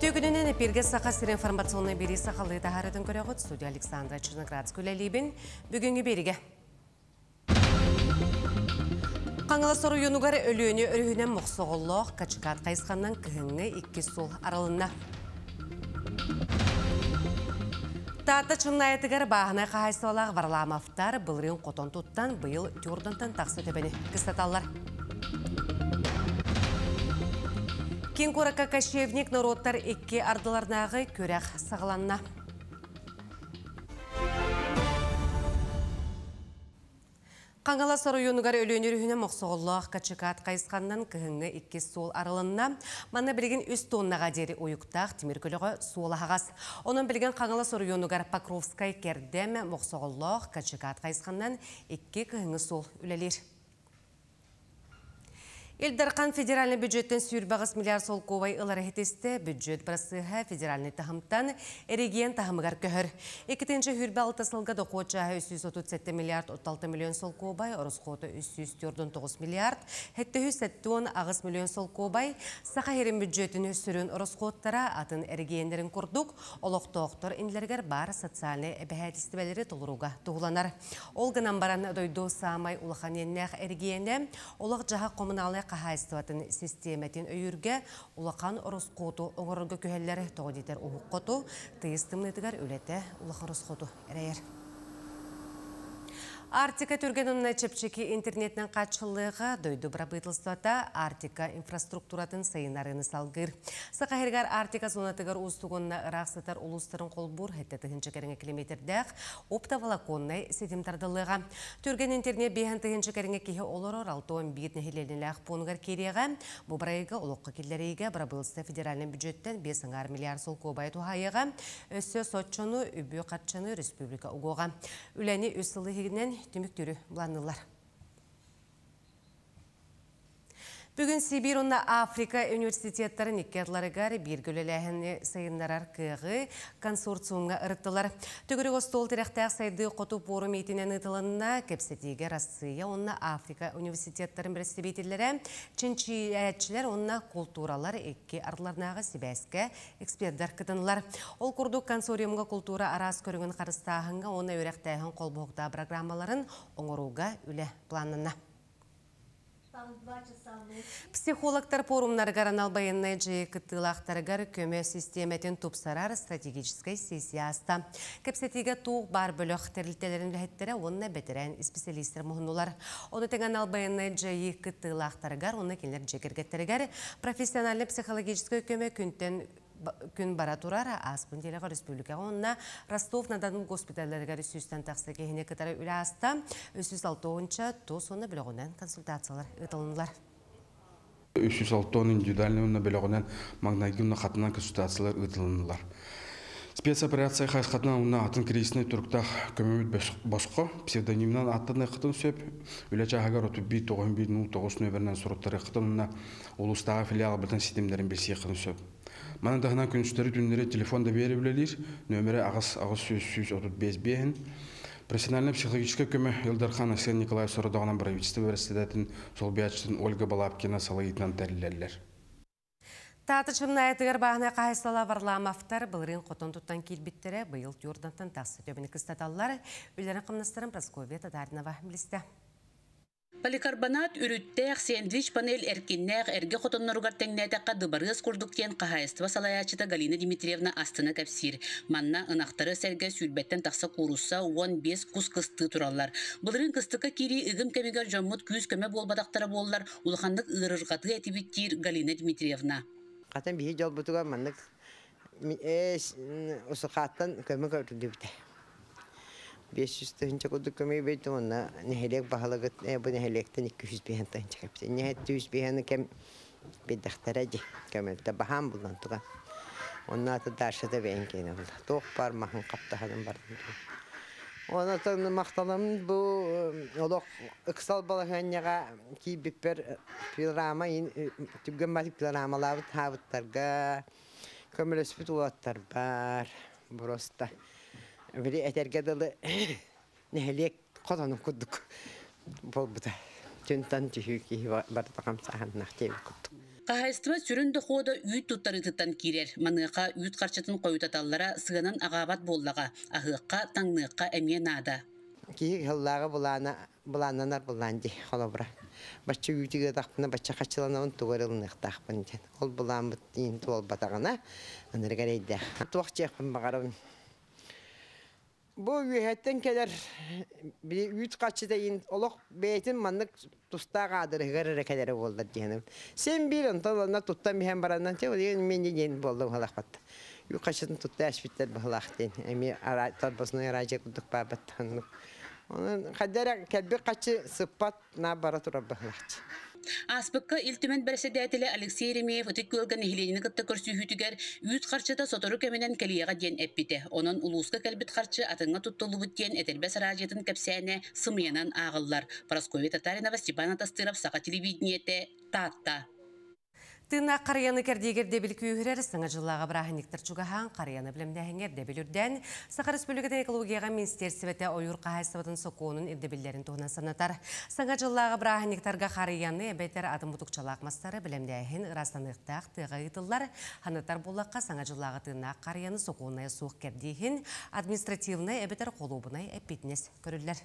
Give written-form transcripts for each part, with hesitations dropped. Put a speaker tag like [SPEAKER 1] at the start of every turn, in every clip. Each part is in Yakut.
[SPEAKER 1] Үтүө күнүнэн эпиргэ Саха сирин информационнай биэрии сахалыы таһаарытын көрөҕүт. Студия Александра Черноградская үлэлиибин. Бүгүҥҥү биэригэ. Хаҥалас оройуонугар Өлүөнэ өрүһүнэн Мохсоҕоллоох Качыкаат хайысханан кыһыҥҥы иккис суол арылынна. Таатта Чымнаайатыгар бааһынай хаһаайыстыбалаах Варламовтар былырыын хотон туттан быйыл Тюрдантан тахса төбөнү кыстаталлар. Киин куоракка кочевник норуоттар икки ардыларынааҕы күрэх саҕаланна. Хаҥалас оройуонугар Өлүөнэ өрүһүнэн Мохсоҕоллоох Качыкаат хайысханнан кыһыҥҥы иккис суол арылынна. Манна билигин үс тоннаҕа диэри уйуктаах тимир көлөҕө суол аһаҕас. Онон билигин Хаҥалас оройуонугар Покровскай Кэрдэм, Мохсоҕоллоох Качыкаат хайысханнан икки кыһыҥҥы суол үлэлиир. Ил Дархан федеральнай бюджеттэн 28 миллиард солкуобай ылар иһитистэ, бюджет бырасыаһа федеральнай таһымтан эрэгийэн таһымыгар көһөр. 2026 сылга дохуот чааһа 337 миллиард 36 миллион солкуобай, ороскуота 349 миллиард, 778 миллион солкуобай, Саха сирин бюджетин сүрүн ороскуоттара атын эрэгийэннэрин курдук олохтоохтор иннилэригэр баар социальнай эбэһээтистибэлэри толорууга туһуланар. Ол гынан баран дойду саамай улахан иэннээх эрэгийиэнэ олох-дьаһах хомунаалынай хаһаайыстыбатын систиэмэтин өйүүргэ улахан ороскуоту оҥорорго күһэллэр, тоҕо диэтэр уһук хоту тыйыс тымныытыгар үлэтэ улахан ороскуоту эрэйэр. Арктика түргэн уонна чэпчэки интернетинэн хааччыллыыга дойду бырабыыталыстыбата Арктика инфраструктуратын сайыннарыыны салгыыр. Саха сиригэр Арктика зонатыгар уустук уонна ыраах сытар улуустарын холбуур 7 тыһыынча кэриҥэ километрдээх оптоволоконнай ситим тардыллыаҕа. Түргэн интернет 5 тыһыынча кэриҥэ киһи олорор 61 нэһилиэнньэлээх пуунугар киириэҕэ. Бу бырайыагы олоххо киллэриигэ бырабыыталыстыба федеральнай бюджеттэн 5,5 миллиард солкуобайы туһаайыаҕа. Өссө соччону үбү-харчыны республика угуоҕа. Үлэни 3 сыл иһинэн түмүктүүрү былаанныыллар. Бүгүн Сибиир уонна Африка университеттарын икки ардыларыгар бииргэ үлэлээһини сайыннарар кыаҕы консорциумҥа ырыттылар. Төгүрүк остуол тирэхтээх сайдыы хоту пуорум иитинэн ыытылынна. Кэпсэтиигэ Россия уонна Африка университеттарын представителлэрэ, чинчийээччилэр уонна култууралар икки ардыларынааҕы сибээскэ экспердэр кытыннылар. Ол курдук консорциумҥа култуура араас көрүҥүн харыстааһыҥҥа уонна үөрэхтээһин холбоһуктаах программаларын оҥорууга үлэ планнанна. Психологтар пуорумнарыгар анал байыаннай дьайыы кыттыылаахтарыгар көмө систиэмэтин тупсарар стратегическай сессия ааста. Кэпсэтиигэ туох баар бөлөх тэрилтэлэрин үлэһиттэрэ уонна бэтэрээн исписэлиистэр муһуннулар. Ону тэҥэ анал байыаннай дьайыы кыттыылаахтарыгар уонна кинилэр дьиэ кэргэттэригэр профессиональнай психологическай көмө күнтэн күн бара турар. Ааспыт нэдиэлэҕэ республикаҕа уонна Ростов-на-Дону госпиталларыгар 300-тэн тахса киһини кытары үлэ ааста. 360 тус уонна бөлөҕүнэн консультациялар ыытылыннылар.
[SPEAKER 2] 360 индивидуальный уонна бөлөҕүнэн маҥнайгы уонна хатынан консультациялар ыытылыннылар. Спецоперация хайысхатынан уонна атын кризисный туруктаах көмөбүт босхо псевдонимынан ааттаныаххытын сөп. Үлэ чааһыгар 31 91 09 нөмеринэн суруттарыаххытын уонна улуустааҕы филиалбытын ситимнэрин билсиэххитин сөп. Маны таһынан күнүстэри-түүннэри телефон да биэрэ үлэлиир, нөмерэ аҕыс аҕыс сүүс сүүс отут биэс биэһин. Профессиональнай психологическай көмө Ил Дархан Айсен Николаев сорудоҕунан правительство бэрэссэдээтин солбуйааччытын Ольга Балабкина салайыытынан тэриллэллэр.
[SPEAKER 1] Таатта Чымнаайатыгар бааһынай хаһаайыстыбалаах Варламовтар былырыын хотон туттан киирбиттэрэ, быйыл Тюрдантан тахса төбөнү кыстаталлар. Үлэлэрин-хамнастарын Прасковья Татаринова билистэ.
[SPEAKER 3] Поликарбонат үрүттээх сэндвич-панель эркиннээх эргэ хотонноругар тэҥнээтэххэ дыбарыас курдук диэн хаһаайыстыба салайааччыта Галина Дмитриевна астына кэпсиир. Манна ынахтары сэргэ 20-тэн тахса куурусса, 15 кус кыстыы тураллар. Былырыын кыстыкка киирии ыгым кэмигэр дьоммут күүс-көмө буолбатахтара буоллар, улаханнык ыарырҕатыа этибит диир Галина Дмитриевна.
[SPEAKER 4] Хатан биһи дьолбутугар маннык усукааттан көмө көрүллүбүтэ. 500 тыһыынча курдук көмө бэйдим уонна нэһилиэк баһылыгыт бу нэһилиэктэн 205 тыһыынча кэпсэ. 205 кэм биэрдэхтэрэ дии көмөлтө баһаам булан туган. Онно аты Дашата бэйэн киэнэ булла. Туох баар маһын хаптаһанын бардым. Онон махталым бу олох ыксал балаһыанньаҕа киирбиппэр пилорама түргэн баһык пилорамалаабыт хаабыттарга көмөлөспүт уолаттарбар просто били этэргэ дылы нэһилиэк хотонун курдук буолбута. Түнтан түһүү киһи барыта хамсааһыннаах диэбит курдук.
[SPEAKER 3] Хаһаайыстыба сүрүн дохуода үүт туттарыытыттан киирэр. Маныаха үүт харчытын хойутаталлара сыанан аҕаабат буоллаҕа. Аһыахха, таҥныахха эмиэ наада.
[SPEAKER 4] Киһи сыллааҕы былаана былааннанар былаан дии холобура. Бачча үүтү ыатахпына бачча хаччыланабын тугу эрэ ылыныахтаахпын диэн. Ол былааммыт иин туолбатаҕына ынырык эрэйдээх. Туох дьиэхпин баҕарабын. Бу үөһэттэн кэлэр били үүт хаччыта иин олох бэйэтин маннык тустаах аадырыһыгар эрэ кэлэрэ буоллар диэхиним. Син биир онтон онно туттан иһэн бараннан те мен диэн буолла быһалаахпат. Үүт хаччытын тутта эспиттэр быһалаах диэн эмиэ торбосной араадьыйа курдук баабат. Онон хайда эрэ кэлбит хаччы сыппат наа бара турар быһалаахчы.
[SPEAKER 3] Ааспыкка Ил Түмэн бэрэссэдээтэлэ Алексей Еремеев Ытык Күөлгэ нэһилиэнньэни кытта көрсүһүүтүгэр үүт харчыта сотору кэминэн кэлиэҕэ диэн эппитэ. Онон улууска кэлбит харчы атыҥҥа туттуллубут диэн этэрбэс араадьыйатын кэпсээнэ сымыйанан ааҕыллар. Прасковья Татаринова, Степан Атастыров, Саха телевидениетэ, Таатта.
[SPEAKER 1] Тыыннаах харыйаны кэрдиигэ ирдэбил күүһүрэр, Саҥа дьыллааҕы бырааһынньыктар чугаһаан, харыйаны бэлэмнээһиҥҥэ ирдэбил үрдээн, Саха Республикатын экологияҕа министиэристибэтэ ойуур хаһаайыстыбатын сокуонун ирдэбиллэрин туһунан санатар. Саҥа дьыллааҕы бырааһынньыктарга харыйаны эбэтэр атын мутукчалаах мастары бэлэмнээһин ыраастаныахтаах тыаҕа ыытыллар. Санатар буоллахха, Саҥа дьыллааҕы тыыннаах харыйаны сокуоннайа суох кэрдииһин административнай эбэтэр холуобунай эппиэтинэс көрүллэр.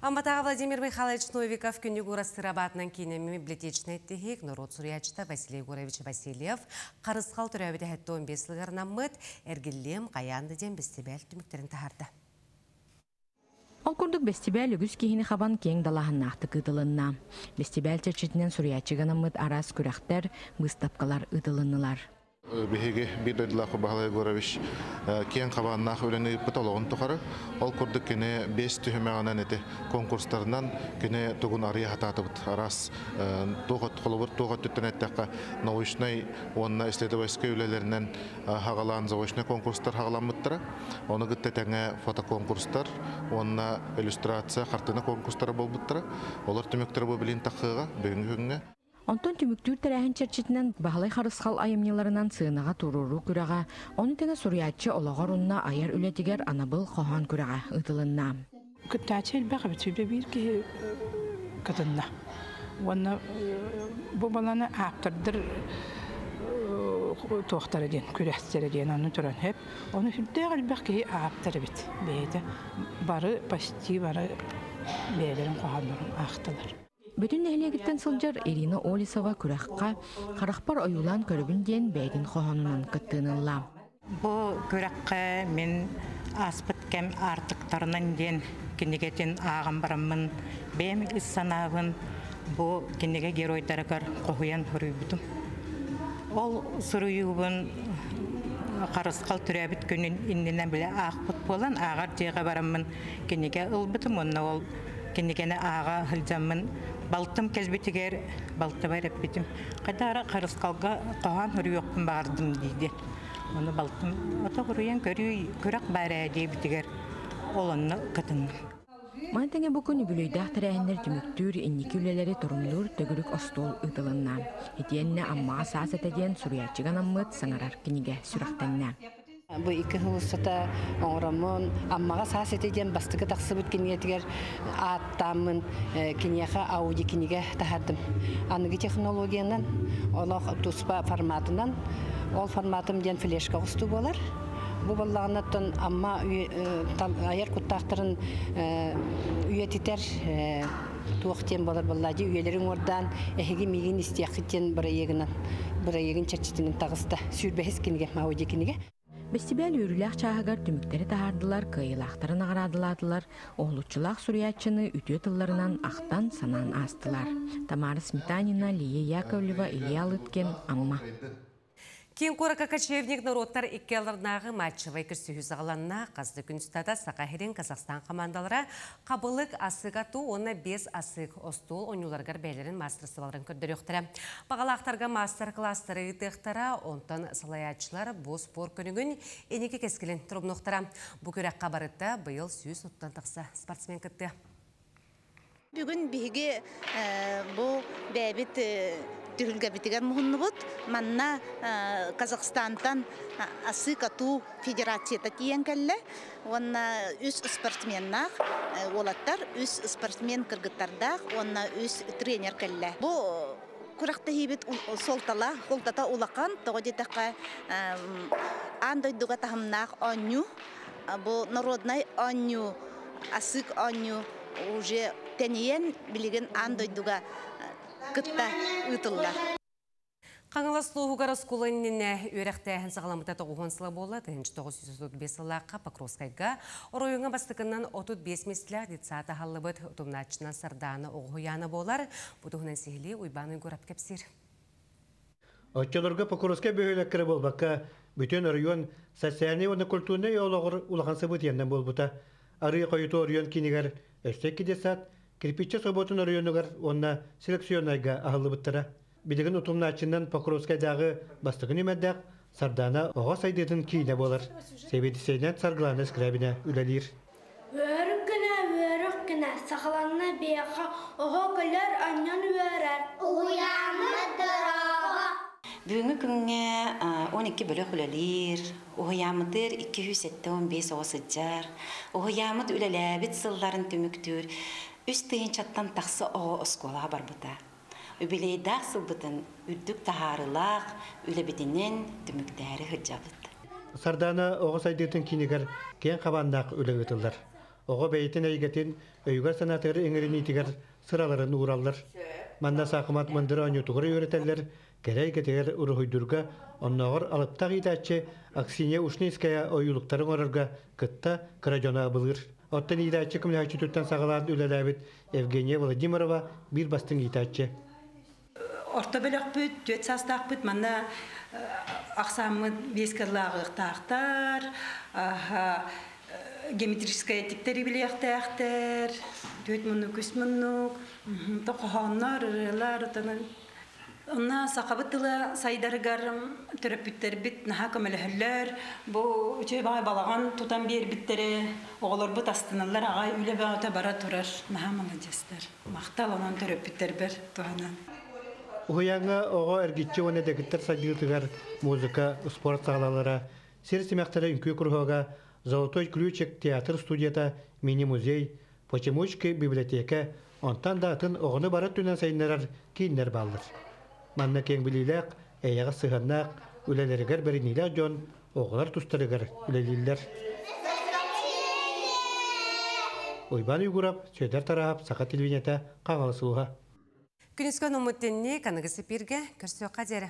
[SPEAKER 1] Амматааҕы Владимир Михайлович Новиков күннүк уурастыырабаатынан киинэммит библиотечнай тиһик норуот суруйааччыта Василий Егорович Васильев Харысхал төрөөбүт 75 сылыгар Эргиллиэм хайаан да диэн бэстибээл түмүктэрин таһаарда.
[SPEAKER 5] Ол курдук бэстибээл үгүс киһини хабан киэҥ далааһыннаахтык ыытылынна. Бэстибээл чэрчитинэн суруйааччыга анаммыт араас күрэхтэр, быыстапкалар ыытылыннылар.
[SPEAKER 6] Биһиги биир дойдулаах Баһылай Егорович киэҥ хабааннаах үлэни ыыппыт олоҕун тухары. Ол курдук кини биэс түһүмэҕинэн ити конкурстарынан кини тугун арыйа сатаатыбыт. Араас холобур туох өттүттэн эттэххэ научнай уонна исследовательскай үлэлэринэн хаҕалаан заочнай конкурстар хаҕаламмыттара. Ону кытта тэҥэ фотоконкурстар уонна иллюстрация, хартыына конкурстара буолбуттара. Олор түмүктэрэ бу билин таххыаҕа бүгүҥҥү күҥҥэ.
[SPEAKER 5] Онтон түмүктүүр тэрээһин чэрчитинэн Баһылай Харысхал айымньыларынан сыанаҕа туруоруу күрэҕэ, ону тэҥэ суруйааччы олоҕор уонна айар үлэтигэр анабыл хоһоон күрэҕэ ыытылынна.
[SPEAKER 7] Кыттааччы элбэх эбит, 101 киһи кытынна. Уонна бу баланы ааптардар туохтара диэн, күрэхтэрэ диэн ону туран хөп. Ону сүрдээх элбэх киһи ааптар эбит. Бэйэтэ бары почти бары бэйэлэрин хоһооннорун аахтылар.
[SPEAKER 5] Бүтүн нэһилиэгиттэн сылдьар Ирина Олесова күрэххэ «Харахпар ойуулаан көрөбүн» диэн бэйэтин хоһоонунан кыттыыны ылла.
[SPEAKER 8] Бу күрэххэ мин ааспыт кэм аартыктарынан диэн кинигэтин ааҕан бараммын бэйэм ис санаабын бу кинигэ геройдарыгар хоһуйан суруйбутум. Ол суруйуубун Харысхал төрөөбүт күнүн иннинэ билэ аахпыт буолан ааҕар дьиэҕэ бараммын кинигэ ылбытым уонна ол кинигэни ааҕа сылдьаммын балтым кэлбитигэр балтыбар эппитим. Хайдара Харысхалга хоһоон суруйуохпун баҕардым диде. Ону балтым ото суруйан көрүү күрэх баар ээ диэбитигэр ол онно кытынным.
[SPEAKER 5] Маны тэҥэ бу күн үбүлүөйдээх тэрээһиннэр түмүктүүр, инники үлэлэри торумнуур төгүрүк остуол ыытылынна. Итиэннэ Аммаҕа саас этэ диэн суруйааччыга анаммыт саҥарар кинигэ сүрэхтэннэ.
[SPEAKER 9] Бу икки сыл устата оҥороммун Аммаҕа саас этэ диэн бастакы тахсыбыт кинигэтигэр ааттааммын киниэхэ аудиокинигэ таһаардым. Аныгы технологиянан, олох туспа форматынан, ол форматым диэн флешка оҕустуу буолар. Бу буоллаҕына Амма айар куттаахтарын үйэтитэр туох диэн буолар буоллаа дии үйэлэрин уҥуордаан эһиги миигин истиэххит диэн бырайыагынан бырайыагын чэрчитинэн таҕыста. 25 кинигэ, аудиокинигэ.
[SPEAKER 5] Бэстибээл үөрүүлээх чааһыгар түмүктэри таһаардылар, кыайыылаахтары наҕараадалаатылар, уһулуччулаах суруйааччыны үтүө тылларынан ахтан, санаан аастылар. Тамара Сметанина, Лия Яковлева, Илья Лыткин, Амма.
[SPEAKER 1] Киин куоракка Кочевник норуоттар икки матчевай көрсүһүү саҕаланна. Хас да күн устата Саха сирин, Казахстан хамаандалара хабылык, асык атыы уонна 5 асык остуол оонньууларыгар бэйэлэрин маастарыстыбаларын көрдөрүөхтэрэ. Баҕалаахтарга мастер-класстары ыытыахтара, онтон салайааччылар бу спорт көрүҥүн инники кэскилин торумнуохтара. Бу күрэххэ барыта быйыл 130-тан тахса спортсмен кыттыа.
[SPEAKER 10] Бүгүн биһиги бу бэйэбит түһүлгэбитигэр муһуннубут. Манна Казахстантан асык атыы федерацията тиийэн кэллэ. Уонна үс спортсменнаах уолаттар, үс спортсмен кыргыттардаах, уонна үс тренер кэллэ. Бу күрэхтэһиибит суолтала, суолтата улахан, тоҕо диэтэххэ аан дойдуга таһымнаах оонньуу, бу народнай оонньуу, асык оонньуу уже тэнийэн билигин аан дойдуга кытта ыытыллар.
[SPEAKER 1] Хаҥалас улууһугар оскуола иннинэ үөрэхтээһин саҕаламмыта 90 сыла буолла. 1935 сыллаахха Покровскайга оройуоҥҥа бастакынан 35 миэстэлээх детсад аһыллыбыт. Утумнааччынан Сардаана Оҕуһуйаана буолар. Бу туһунан сиһилии Уйбаан Уйгурап кэпсиир.
[SPEAKER 11] Оччолорго Покровскай бөһүөлэккэ буолбакка, бүтүн оройуон социальнай уонна культурнай олоҕор улахан событиеннан буолбута. Арыы хойутуу оройуон киинигэр өссө икки детсад Кирпиччэ собуотун оройуонугар уонна селекционнайга аһыллыбыттара. Билигин утумнааччынан Покровскайдааҕы бастакы нүмердээх Сардаана оҕо сайдыытын киинэ буолар. Сэбиэдиссэйинэн Саргылана Скрябина үлэлиир.
[SPEAKER 12] Үөрүк гына, үөрүк гына, сахаланна биэхэ оҕо кэлэр анньан үөрэр.
[SPEAKER 13] Уһуйааммыт дорооҕо.
[SPEAKER 14] Бүгүҥҥү күҥҥэ 12 бөлөх үлэлиир. Уһуйааммытыгар 275 оҕо сылдьар. Уһуйааммыт үлэлээбит сылларын түмүктүүр үс тыһыынчаттан тахса оҕо оскуолаҕа барбыта. Үбүлүөйдээх сылбытын үрдүк таһаарыылаах үлэбитинэн түмүктээри сылдьабыт.
[SPEAKER 11] Сардаана оҕо сайдыытын киинигэр киэҥ хабааннаах үлэ ыытыллар. Оҕо бэйэтин эйгэтин өйүгэр-санаатыгар иҥэриниитигэр сыраларын уураллар. Манна саахымат мындыр оонньуутугар үөрэтэллэр, кэрэ эйгэтигэр уруһуйдуурга, оннооҕор алыптаах иитээччи Аксинья Ушницкая ойуулуктары оҥорорго кытта кыра дьону абылыыр. Оттон иитээччи көмөлөһөөччүтүттэн саҕалаан үлэлээбит Евгения Владимирова биир бастыҥ иитээччи.
[SPEAKER 15] Орто бөлөхпүт, түөрт саастаахпыт манна ахсааммыт биэс кыллааҕыахтаахтар, геометрическай этиктэри билиэхтээхтэр, түөрт муннук, үс муннук, хоһооннор, ырыалар, Онно сахабыт тыла сайдарыгар төрөппүттэрбит наһаа көмөлөһөллөр. Бу үчүгэй баҕай балаҕан тутан биэрбиттэрэ, оҕолорбут астыналлар аҕай үлэ бөҕөтө бара турар. Наһаа маладьыастар. Махтал онон төрөппүттэрбэр туһанан.
[SPEAKER 11] Уһуйааҥҥа оҕо эргиччи уонна дэгиттэр сайдыытыгар музыка, спорт саалалара, сир симэхтэрэ үҥкүү куруһуога, Золотой ключик театр студията, мини-музей, Почемучки библиотека, онтон да атын оҕону бары өттүнэн сайыннарар кииннэр бааллар. Манна киэҥ билиилээх, эйэҕэс сыһыаннаах, үлэлэригэр бэриниилээх дьон оҕолор тустарыгар үлэлииллэр. Уйбаан Уйгурап, Сүөдэр Тараһап, Саха телевидениета, Хаҥалас улууһа.
[SPEAKER 1] Күнүскү анаммыт тенни каныгы сепирге көрсүөххэ диэри.